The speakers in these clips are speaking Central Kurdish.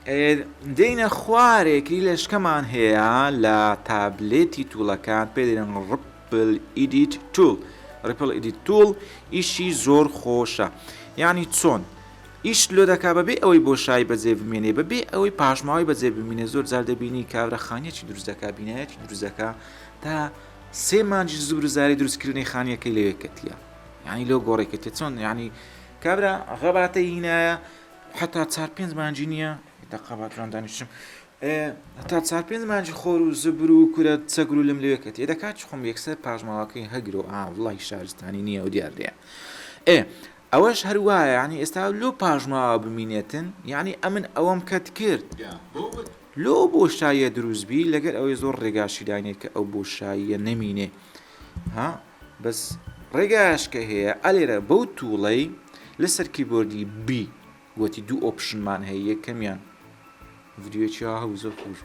دێینە خوارێ کلیلەشکەمان هەیە لە تابلێتی tool ەکان پێ دەڵێن Ripple Edit Tool. Ripple Edit Tool ئیشی زۆر خۆشە. یعنی چۆن؟ ئیش لۆ دەکا بەبێ ئەوەی بۆشایی بەجێ بمێنێ بەبێ ئەوەی پاشماوەی بەجێ بمینێ زۆر جار دەبینی کابرا خانیەکی دروست دەکا بینایەکی دروست دەکا تا سێ مانگی زبر و زاری دروستکردنی خانیەکەی لەوێ کەتیە یعنی لۆ گۆڕی کەتیە چۆن یعنی کابرا غەباتەی هینایە حتا چار پێنج مانگی نییە دەقە با جوان دانیشم هەتا چار پێنج مانگی خۆر و زبر و کورە چەگر و لم لەوێ کەتیە دەکات خۆم یەکسەر پاشماوەکەی هەگرۆ ئا وڵی شارستانی نییە و دیار دەیە ئێ ئەوەش هەر وایە یانی ئێستا لۆ پاژماوە بمینێتن یانی ئەمن ئەوەم کەت کرد لۆ ئەو بۆشاییە دروست بی لەگەر ئەوەی زۆر ڕێگاشی داینێ کە ئەو بۆشاییە نەمینێ ها بەس ڕێگاش کە هەیە ئەلێرە بەو tool ەی لەسەر کیبۆردی B گوتی دوو option مان هەیە یەکەمیان ڤیدیۆیەکی وا هەبوو زۆر خۆش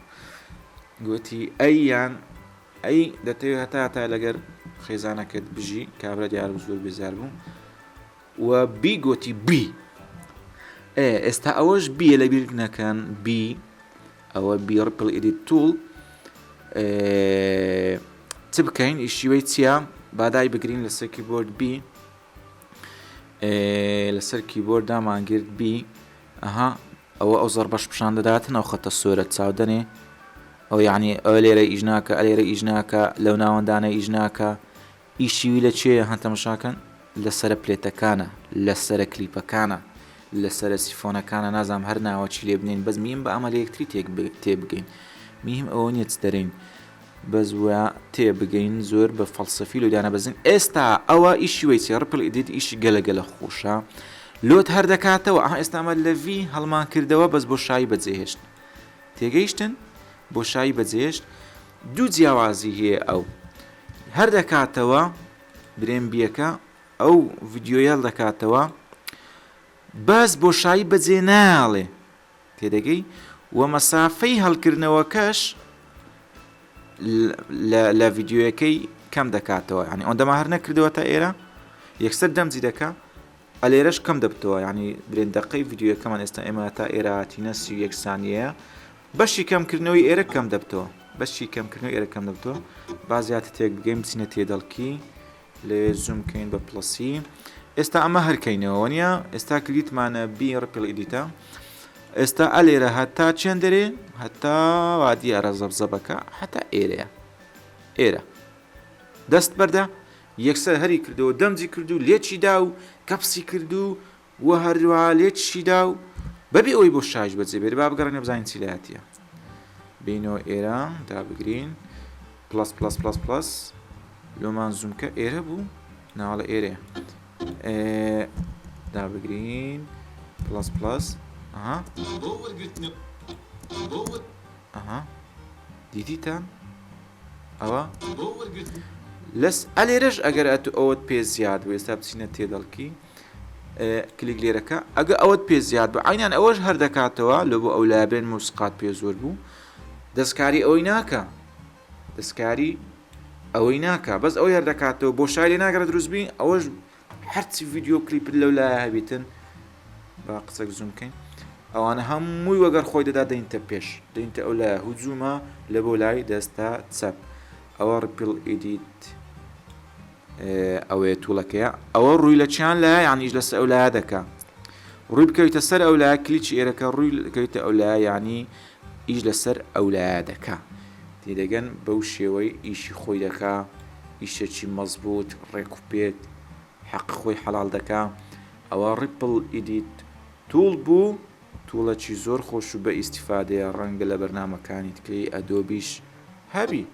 گوتی ئەی یان ئەی دەتەوێت هەتا هەتا لەگەر خێزانەکەت بژی کابرا دیار بوو زۆر بێزار بوو و B گوتی B ئێستا ئەوەش بیە لەبیر نەکەن B ئەوە B Ripple Edit Tool چ بکەین ئیشیوەی چییە بادای بگرین لەسەر کیبۆرد B لەسەر کیبۆرد دامانگرت B ئەها ئەوە ئەو زەڕبەش پیشان دەداتن ئەو خەتە سۆرە چاو دەنێ ئەو یعنی ئەو لێرە ئیش ناکە ئەلێرە ئیش ناکە لەو ناوەندانە ئیش ناکە ئیشی وی لە چێ هەن تەمەشاکەن لەسەرە plate ەکانە لەسەرە کلیپەکانە لەسەرە سیفۆنەکانە نازانم هەر ناوەچی لێ بنێن بەس میم بە ئەمە لە یەکتری تێک تێبگەین میم ئەوە نییە چ دەرێین بەس وە تێبگەین زۆر بە فەڵسەفی لۆ دانەبەزین ئێستا ئەوە ئیشی وەی چیە Ripple Edit ئیشی گەلە گەلە خۆشە لۆت هەر دەکاتەوە ئەها ئێستا ئەمە لە V هەڵمان کردەوە بەس بۆشایی بەجێهێشت تێگەیشتن بۆشایی بەجێهێشت دوو جیاوازی هەیە ئەو هەر دەکاتەوە برێن بیەکە ئەو ڤیدیۆیە دەکاتەوە بەس بۆشایی بەجێ ناڵێ تێدەگەی؟ وە مەسافەی هەڵکردنەوەکەش لە ڤیدیۆیەکەی کەم دەکاتەوە یعنی ئەوەندەما هەر نەکردەوە تا ئێرە یەکسەر دەمجی دەکا ئەلێرەش کەم دەبتەوە یعنی برێن دەقەی ڤیدیۆیەکەمان ئێستا ئێمە تا ئێرە هاتینە 31 سانیەیە بەشی کەمکردنەوەی ئێرە کەم دەبتەوە بەشی کەمکردنەوەی ئێرە کەم دەبتەوە با زیاتر تێک بگەین بچینە تێدەڵکی لەوێ زووم کەین بە plus ی ئێستا ئەمە هەر کەینەوە وەنیە ئێستا کلیتمانە B Ripple Edit ە ئێستا ئەلێرە هەتا چێن دەرێ هەتا وا دیارە زەبزەبەکە هەتا ئێرەیە ئێرە دەست بەردە یەکسەر هەری کردەوە دەمجی کرد و لێچی دا و کەپسی کرد و و هەروەها لێچی دا و بەبێ ئەوەی بۆ شاش بەجێ بێت با بگەڕێنە بزانین چی لایەتیە بینەوە ئێرە دابگرین plus plus plus plus لۆمان زووم کە ئێرە بوو ناوەڵە ئێرەیە دابگرین plus plus ئەها ئەها دیتیتان ئەوە لەس ئەلێرەش ئەگەر ئەتو ئەوەت پێ زیاد بوو ئێستا بچینە تێدەڵکی کلیک لێرەکە ئەگە ئەوەت پێ زیاد بوو عینان ئەوەش هەر دەکاتەوە لە بۆ ئەو لابێن موسقات پێ زۆر بوو دەستکاری ئەوەی ناکە دەستکاری ئەوەی ناکا بەس ئەوەی هەر دەکاتەوە بۆشای لێ ناگەرە دروست بی ئەوەش هەرچی ڤیدیۆ کلیپت لەو لایە هەبیتن با قسەک زووم بکەین ئەوانە هەمووی وەگەر خۆی دەدا دەینتە پێش دەینتە ئەو لایە هجوومە لە بۆ لای دەستە چەپ ئەوە Ripple Edit ئەوەیە tool ەکەیە ئەوە ڕووی لە چیان لایە یانیش لەسەر ئەو لایە دەکا ڕووی بکەویتە سەر ئەو لایە کلیچی ئێرەکە ڕووی بکەویتە ئەو لایە یانی ئیش لەسەر ئەو لایە دەکا تێدەگەن بەو شێوەی ئیشی خۆی دەکا ئیشەکی مەزبوط ڕێک و پێک حەق خۆی حەڵال دەکا ئەوە Ripple Edit Tool بوو tool ەکی زۆر خۆش و بە ئیستیفادەیە ڕەنگە لە بەرنامەکانی تکەی ئەدۆبیش هەبی.